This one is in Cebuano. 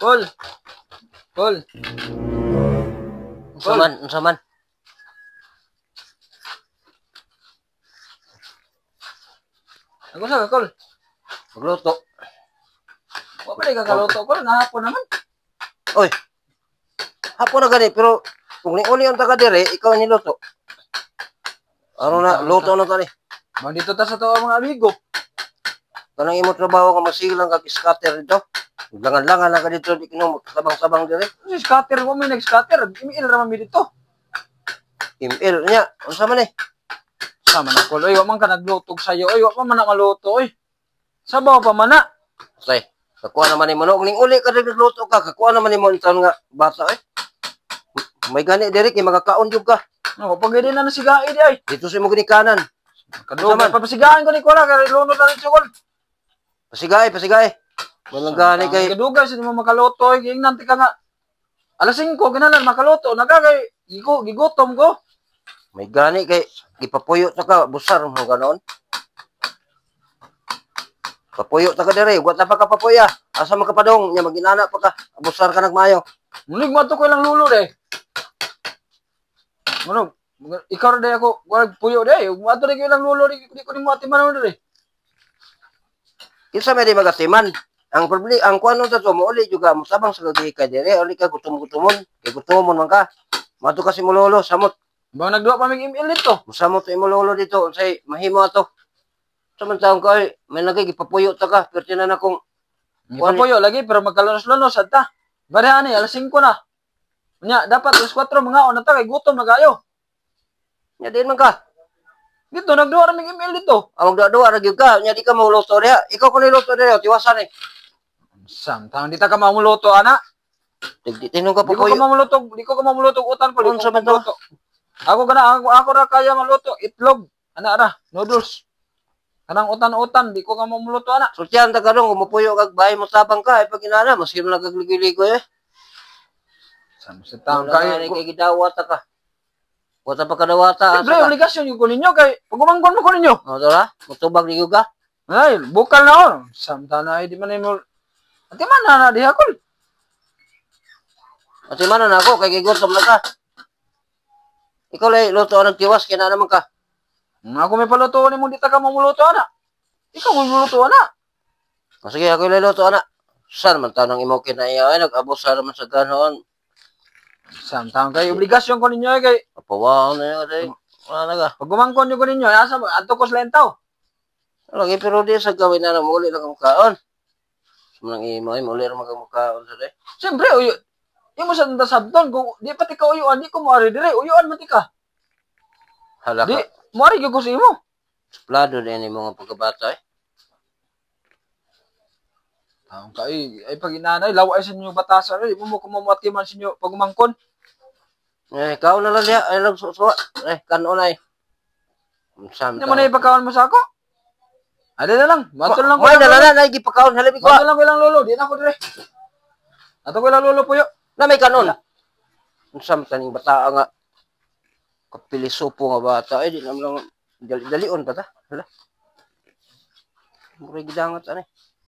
Kol. Kol. Unsa man, unsa man? Ako sa ka, Kol. Magluto. Wa pa ka kaluto, Kol. Nahapon naman. Oy. Hapon na gani, pero kung niuli ang taga dire, ikaw ang niluto. Ano na, luto na tani. Mang dito ta sa to mga amigo. Kanang imo trabaho ka magsilang kag scatter dito. Langan-langan na ka dito, di kino sabang-sabang dire. Si scatter mo may nag-scatter. Email ra man mi dito. ML niya. Unsa man eh? Sama na, Kol. Oy, wa man ka naglutog sayo. Oy, wa pa man na maluto, oy. Sabaw pa man na. Say, kakuha naman nimo no. Kung uli ka diri nagluto ka, kakuha naman nimo ang taon nga bata eh. May gani diri kay makakaon jud ka. No, pag hindi na nasigain di ay. Dito sa imong ginikanan. Kadugay papasigaan ko ni Kola kay lunod na rin siya, Kol. Pasigay, pasigay. Walang gani kay Kadugay sa mo makaluto, oy, giingnan ti ka nga. Alas 5 ginalan makaluto, nagagay gigo gigutom ko. May gani kay gipapuyo ta ka busar mo ganoon. Papuyo ta ka dire, wa ta pa ka papuya. Asa man ka padong nya maginana pa ka. Busar ka nagmayo. Mulig mo ko ilang lulo de. Ano, ikaw ra day ako, wag puyo de. Ug ato ko ilang lulo di, di ko nimo atiman dire. Kinsa may di magatiman? Ang problema, ang kuan ta to mo uli juga mo sabang sa gagi ka dire, uli ka gutom-gutomon, kay gutomon man ka. Mato kasi mo lolo, samot. Bang nagduwa pa mig ML dito. Musamot sa imo lolo dito, unsay mahimo ato. Sa man taon ka, oy, may lagi gipapuyo ta ka, pero tinan akong Gipapuyo lagi pero magkalunos-lunos sad ta. Bare ani alas 5 na. Nya dapat alas 4 mga na ta kay gutom na kayo. Nya din man ka. Dito nagduwa ra mig ML dito. Ang duwa ra gyud ka, nya di ka mauluto diha. Ikaw kun niluto diha, tiwasan eh. Samtang di ta ka mamuluto ana. Di tinong ka Di ko papuyo. ka mamuluto, di ko ka mamuluto utan ko, di ko Unsa man to? mamuluto. Ako gana ako ra kaya maluto itlog, ana ra, noodles. Kanang utan-utan, di ko ka mamuluto ana. Sultihan ta karon kung mupuyo kag bahay mo tabang ka, ay pag inana mas himo nagagligoy-ligoy eh. Sam sa taon Wala kayo. nga kay gidawat ta ka. Wala pa kadawata asa Siyempre, ka. obligasyon yung ko ninyo kay pagumanggon mo ko ninyo. O tora, mutubag ni ka. Ay, bukal na on. Samta na ay di man mo. Ati man na na diha kol. Ati man na ako kay gigutom na ka. Ikaw lay luto ang tiwas kay na naman ka. Ako may paluto nimo di ta ka mamuluto ana. Ikaw mamuluto ana. O sige, ako lay luto ana. Saan man tanong imo kinaiya ay nag-abos sa naman sa ganoon. Samtang kay obligasyon ko ninyo ay kay Apawaon na yun ay. Wala na ka. pagumanggon ko ninyo asa mo adto ko sa lentaw. Lagi pero di sa gawin na muli lang ang mukaon. Manang imo ay muli ra magkaon sa day. Siyempre, uyo. Imo sa sabton kung di pa ti ka uyuan, di ko moari dire, uyuan man ti ka. Hala Di ka. moari gyud ko sa imo. Suplado din ni mga pagkabata eh. Taong ka ay, ay pag inanay, lawa ay sa inyo batasan, ay mo kumamatiman sa inyo pagumangkon. Eh, kaon na lang diha. Ay lang suwa. Eh, kanon ay. Sam. Hindi mo na ipakaon mo sa ako. Ade na lang, matol lang ko. May na na gipakaon halabi ko. Matol lang ko ilang lolo, di na ako dire. Ato ko ilang lolo puyo. Na may kanon. Unsam taning bata nga kapilisupo nga bata ay di naman lang dali dalion pa ta. Hala. Murag gidangat ani.